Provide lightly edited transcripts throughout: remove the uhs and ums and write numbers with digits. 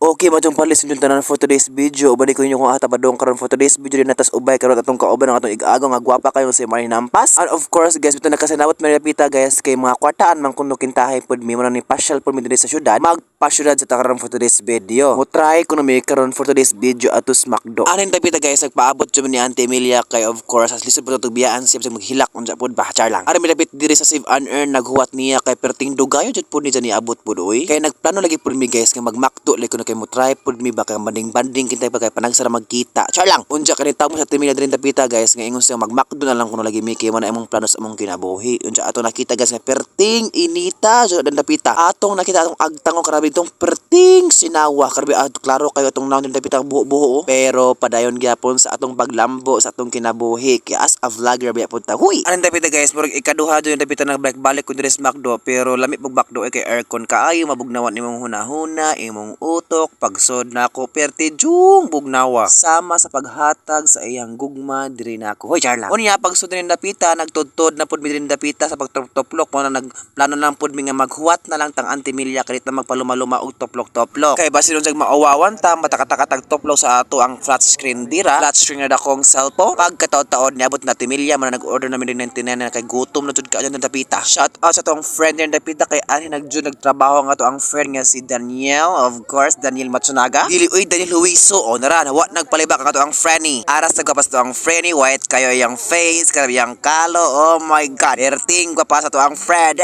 Okay, matong palis yung tanan for today's video. Uban ko inyo kung atabadong karon for today's video din natas ubay karon atong kauban ang atong ig-agaw nga gwapa kayo si Marina Nampas. And of course, guys, ito nakasinawat Maria Pita, guys, kay mga kwartaan man kuno kintahay pud mi mo ni pasyal pud mi diri sa syudad. Magpasyudad sa ta karon for today's video. Mo try kuno mi karon for today's video atos McDo. Anin tapita, guys, nagpaabot jud ni Auntie Emilia kay of course as lisod pud tugbiaan siya bisag maghilak unsa pud ba, char lang. Ari mi dapit diri sa Save and Earn, naghuwat niya kay perting dugayo jud pud ni dyan niabot pud oy. Kay nagplano lagi pud mi, guys, nga mag-McDo like kuno kay mo try pud mi ba kay banding-banding kintay pa kay panagsara magkita. Char lang. Unja kani tawag mo sa Emilia diri tapita, guys, nga ingon siya mag-McDo na lang kuno lagi mi kay mo na imong plano sa among kinabuhi. Unja ato nakita, guys, nga perting inita so dan dapita. Atong nakita atong agtango, karabi itong perting sinawa. Karabi ato klaro kayo atong naon din dapita buho-buho. Oh. Pero padayon gyapon sa atong paglambo sa atong kinabuhi. Kay as a vlogger biya pud ta. Huy. Anong dapita, guys, murag ikaduha jud yung dapita nag balik ko diri sa McDo, pero lami pug McDo eh, kay aircon kaayo, mabugnawan imong hunahuna, imong utok, pagsod nako perti jung bugnawa. Sama sa paghatag sa iyang gugma diri nako. Hoy, char lang. Unya pagsod din dapita, nagtudtod na pud mi diri dapita sa pagtoplok mo na nagplano lang pud mi nga maghuwat na lang tang Auntie Emilia kalit na magpaluma-luma og toplok-toplok. Kay basin unsag maawawan ta matakataka toplok sa ato ang flat screen dira. Flat screen na dakong cellphone. Pagkataod-taod niabot na Emilia man, nag-order namin din 99 na kay gutom na jud ka dyan dapita. Shout out sa atong friend din dapita kay ani nagjud nagtrabaho nga to ang friend nga si Daniel, of course, Daniel Matsunaga. Dili uy, Daniel Huiso o nara wa nagpalibak ang ato ang friendly. Aras nagpapas to ang friendly, white kayo yang face, karabi yang kalo. Oh my God. Erting pa sa to ang friend.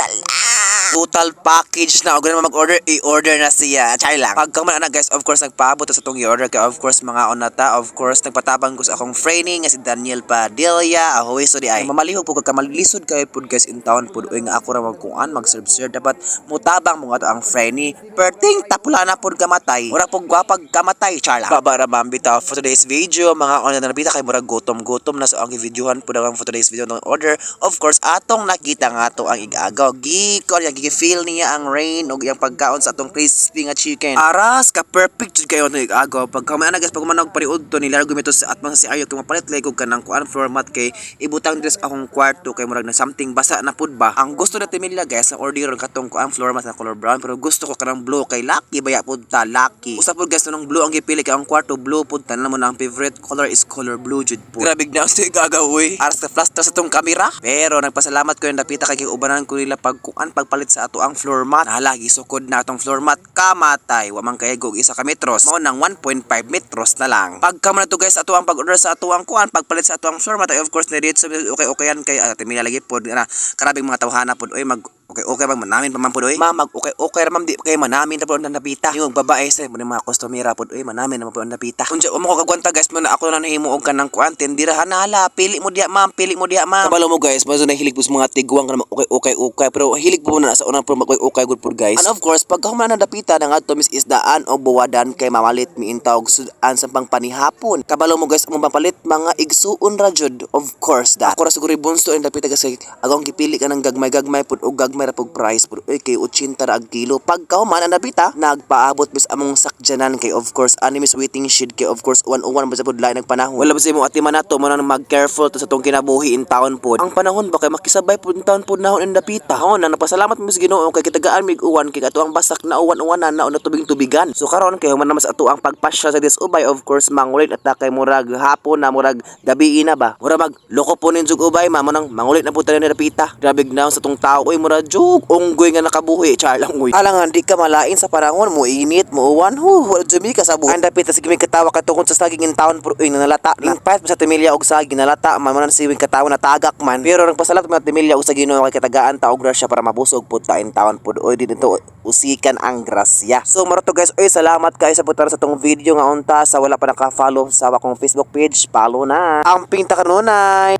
Total package na. Og naman mag-order, i-order na siya. Char lang. Pagka man ana, guys, of course, nagpaabot sa itong i-order kay of course, mga onata. Of course, nagpatabang ko sa akong friendly nga si Daniel Padilla. Ahoy, so di ay. Mamalihog po ka malisod kayo pud, guys, in town pud. Uy, nga ako ra magkuan, mag-serve serve. Dapat mutabang mo nga to ang friendly. Perting tapula na pud kamatay. Mura pud gwapag kamatay. Char lang. Baba ra bitaw for today's video. Mga ona na nabita kay murag gutom-gutom na, so ang videohan pud ang for today's video ng order. Of course, atong nakita nga to ang igagaw. Giko niya feel niya ang rain og iyang pagkaon sa atong crispy nga chicken. Aras ka perfect jud kayo atong igagaw. Pagka may ana, guys, pag manog pariud to ni largo mito sa atmang sa si Aryo kay mapalit lay kog kanang kuan floor mat kay ibutang dress akong kwarto kay murag na something basa na pud ba. Ang gusto na Timilia, guys, ang order katong kuan floor mat na color brown, pero gusto ko kanang blue kay lucky baya pud ta, lucky. Usa pud, guys, nung blue ang gipili kay ang kwarto blue pud tanan mo na ang favorite color is color blue jud pud. Grabe na sa igagaw uy. Aras ka flash sa tong kamera. Pero nagpasalamat ko yung dapita kay ubanan ko nila pagkuan pagpalit sa ato ang floor mat. Nahala gisukod na atong floor mat, kamatay. Wa man kay og isa ka metros. Mao nang 1.5 metros na lang. Pagka man to, guys, ato ang pag-order sa ato ang kuan pagpalit sa ato ang floor mat ay of course na dito okay okay yan kay Ate Mila lagi pod na karabing mga tawhana pod oy, mag okay okay bang manamin pa man pod oy. Ma mag okay okay ra ma'am, di kay manamin ta pod ang napita. Yung babae sa mo mga kostomera pod oy, manamin na pod ang napita. Unsa mo ko kagwanta, guys, mo na ako na nahimo og kanang kuan tindira hala, pili mo diya ma'am, pili mo diya ma'am. Kabalo mo, guys, maso na hilig po sa mga tigwang kana okay okay okay, pero hilig po na sa unang pro mag okay okay good pod, guys. And of course, pagka human na dapita na ngadto mis isdaan o buwadan kay mamalit mi intawg sudan sa pangpanihapon. Kabalo mo, guys, among papalit mga igsuon ra jud, of course da. Ako ra siguro bunso ang dapita kasi agong gipili ka ng gagmay-gagmay pud og gagmay ra pug price pud oy kay 80 ra ag kilo. Pagka human ang dapita, nagpaabot bis among sakjanan kay of course ani mis waiting shed kay of course 101 ba sa pud lain nagpanahon. Wala ba sa imong atiman nato mo na mag careful to sa tong kinabuhi in town pod. Ang panahon ba kay makisabay pud in town pod nahon ang dapita. Hon na napasalamat mi sa Ginoo kay kitagaan mig uwan kay ato ang basak na uwan-uwanan na tubig-tubigan. So karon kay human naman sa ato ang pagpasya sa dis ubay, of course mangulit at kay murag hapon na, murag gabi na ba. Mura mag loko po nin jug ubay mamo nang mangulit na po tayo ni dapita. Grabe na sa tong tao oy, mura jug unggoy nga nakabuhi, char lang uy. Alangan di ka malain sa panahon mo init mo uwan hu wala jud mi kasabot. Ang dapita sige may katawa ka tungkol sa saging in town pero uy nanalata. Ning pa sa Timilia og saging nalata man man siwing katawa na tagak man. Pero nagpasalamat mo Timilia og sa Ginoo kay katagaan ta og grasya para mabusog pud ta in town pud oy, di dito usikan ang grasya. So maro to, guys, oy, salamat kayo sa putar sa tong video nga unta. Sa wala pa naka-follow sa akong Facebook page, follow na. Amping ta kanunay.